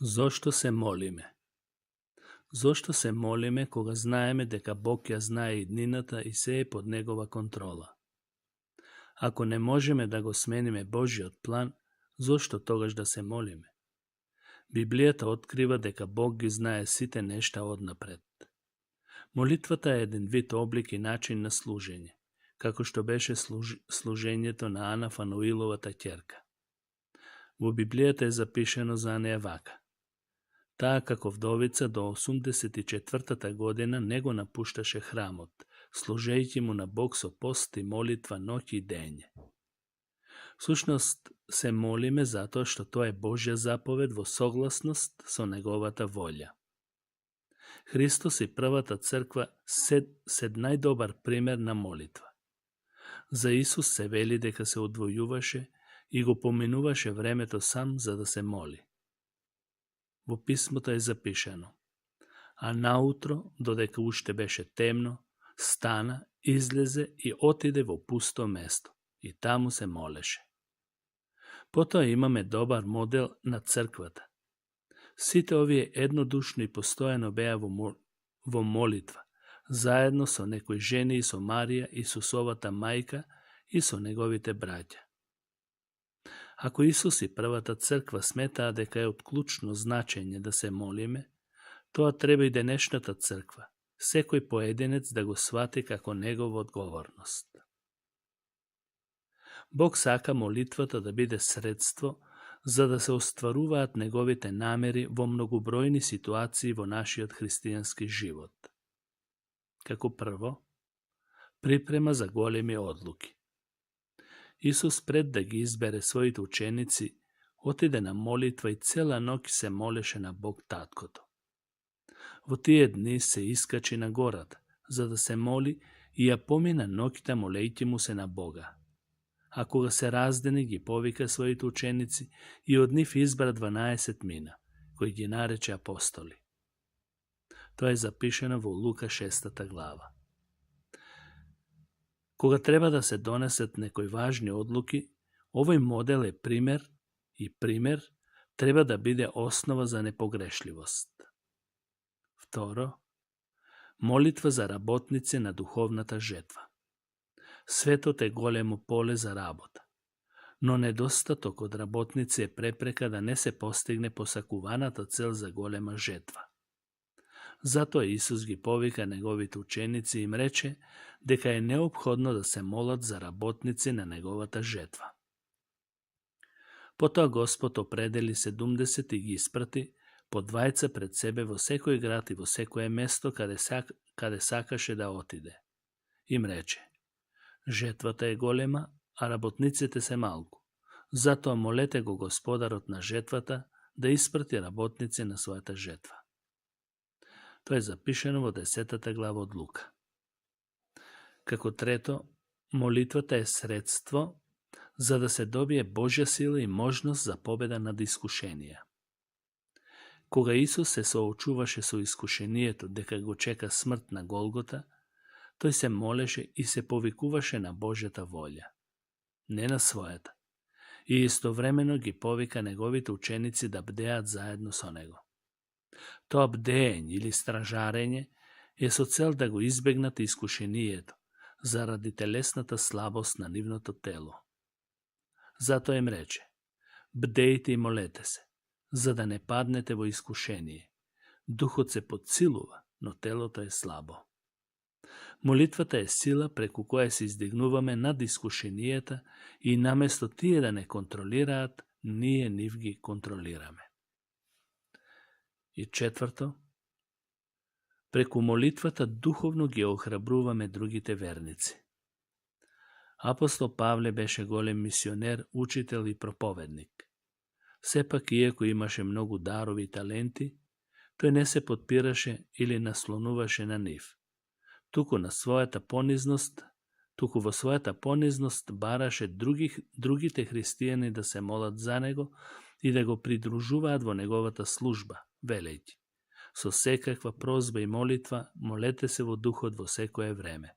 Зошто се молиме? Зошто се молиме кога знаеме дека Бог ја знае иднината и се е под Негова контрола? Ако не можеме да го смениме Божиот план, зошто тогаш да се молиме? Библијата открива дека Бог ги знае сите нешта однапред. Молитвата е еден вид облик и начин на служење, како што беше служењето на Ана Фануиловата ќерка. Во Библијата е запишено за неа вака: таа како вдовица до 84-та година не го напушташе храмот, служејќи му на Бог со пост и молитва ноќ и дење. Всушност се молиме затоа што тоа е Божја заповед во согласност со Неговата волја. Христос и првата црква се најдобар пример на молитва. За Исус се вели дека се одвојуваше и го поминуваше времето сам за да се моли. Во писмото е запишено: а наутро, додека уште беше темно, стана, излезе и отиде во пусто место и таму се молеше. Потоа имаме добар модел на црквата. Сите овие еднодушно и постојано беа во молитва, заедно со некои жени и со Марија, Исусовата мајка и со неговите браќа. Ако Исус и првата црква сметаа дека е од клучно значење да се молиме, тоа треба и денешната црква, секој поединец да го свати како негова одговорност. Бог сака молитвата да биде средство за да се остваруваат неговите намери во многобројни ситуации во нашиот христијански живот. Како прво, припрема за големи одлуки. Исус пред да ги избере своите ученици, отиде на молитва и цела ноќ се молеше на Бог Таткото. Во тие дни се искачи на гората, за да се моли и ја помина ноќта молејќи му се на Бога. А кога се раздени, ги повика своите ученици и од нив избра 12 мина, кои ги нарече апостоли. Тоа е запишено во Лука 6 глава. Кога треба да се донесат некои важни одлуки, овој модел е пример и пример треба да биде основа за непогрешливост. Второ, молитва за работници на духовната жетва. Светот е големо поле за работа, но недостаток од работници е препрека да не се постигне посакуваната цел за голема жетва. Затоа Исус ги повика неговите ученици и им рече дека е неопходно да се молат за работници на неговата жетва. Потоа Господ определи 70 и ги испрати по двајца пред себе во секој град и во секое место каде сакаше да отиде. Им рече: жетвата е голема, а работниците се малку. Затоа молете го Господарот на жетвата да испрати работници на својата жетва. Тоа е запишено во 10 глава од Лука. Како трето, молитвата е средство за да се добие Божја сила и можност за победа над искушенија. Кога Исус се соочуваше со искушението дека го чека смрт на Голгота, тој се молеше и се повикуваше на Божјата волја, не на својата, и истовремено ги повика неговите ученици да бдеат заедно со него. Тоа бдеење или стражарење е со цел да го избегнат искушението, заради телесната слабост на нивното тело. Затоа им рече: бдејте и молете се, за да не паднете во искушение. Духот се подсилува, но телото е слабо. Молитвата е сила преку која се издигнуваме над искушенијата и наместо тие да не контролираат, ние нив ги контролираме. И четврто, преку молитвата духовно ги охрабруваме другите верници. Апостол Павле беше голем мисионер, учител и проповедник. Сепак, иако имаше многу дарови и таленти, тој не се подпираше или наслонуваше на нив. Туку во својата понизност бараше другите христијани да се молат за него и да го придружуваат во неговата служба, велејќи: со секаква прозба и молитва молете се во духот во секое време.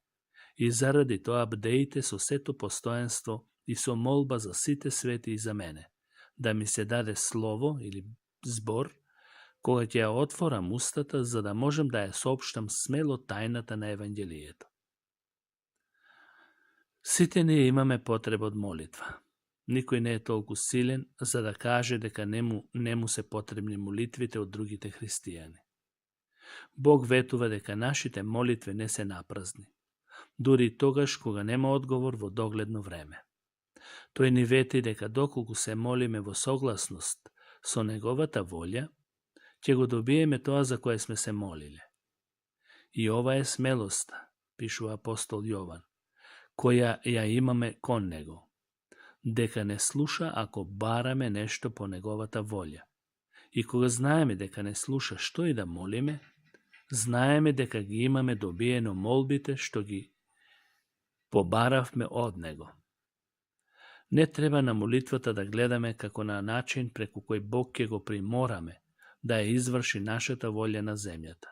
И заради тоа бдејте со сето постоjanство и со молба за сите свети и за мене, да ми се даде слово или збор, кога ќе ја отворам устата за да можем да ја соопштам смело тајната на Евангелието. Сите ние имаме потреба од молитва. Никој не е толку силен за да каже дека не му се потребни молитвите од другите христијани. Бог ветува дека нашите молитви не се напразни, дури и тогаш кога нема одговор во догледно време. Тој ни вети дека доколку се молиме во согласност со неговата волја, ќе го добиеме тоа за кое сме се молиле. И ова е смелоста, пишува апостол Јован, која ја имаме кон него, дека не слуша ако бараме нешто по неговата волја. И кога знаеме дека не слуша што и да молиме, знаеме дека ги имаме добиено молбите што ги побаравме од него. Не треба на молитвата да гледаме како на начин преку кој Бог ќе го примораме да ја изврши нашата волја на земјата,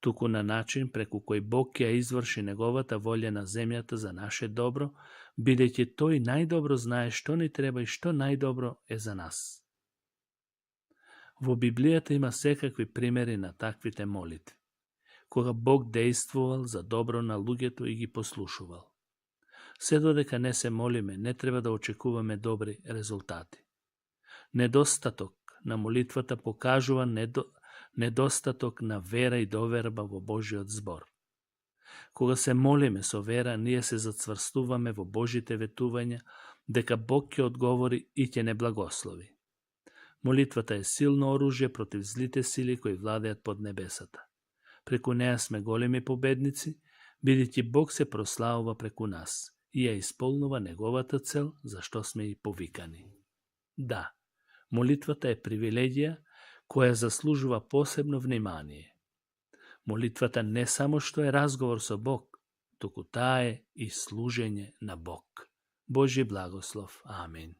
туку на начин преку кој Бог ќе ја изврши неговата волја на земјата за наше добро, бидејќи тој најдобро знае што ни треба и што најдобро е за нас. Во Библијата има секакви примери на таквите молитви, кога Бог дејствувал за добро на луѓето и ги послушувал. Се додека не се молиме, не треба да очекуваме добри резултати. Недостаток на молитвата покажува недостаток на вера и доверба во Божиот збор. Кога се молиме со вера, ние се зацврстуваме во Божите ветувања дека Бог ќе одговори и ќе не благослови. Молитвата е силно оружје против злите сили кои владеат под небесата. Преку неа сме големи победници, бидејќи Бог се прославува преку нас и ја исполнува неговата цел за што сме и повикани. Да, молитвата е привилегија која заслужува посебно внимание. Молитвата не само што е разговор со Бог, туку таа е и служење на Бог. Божи благослов. Амин.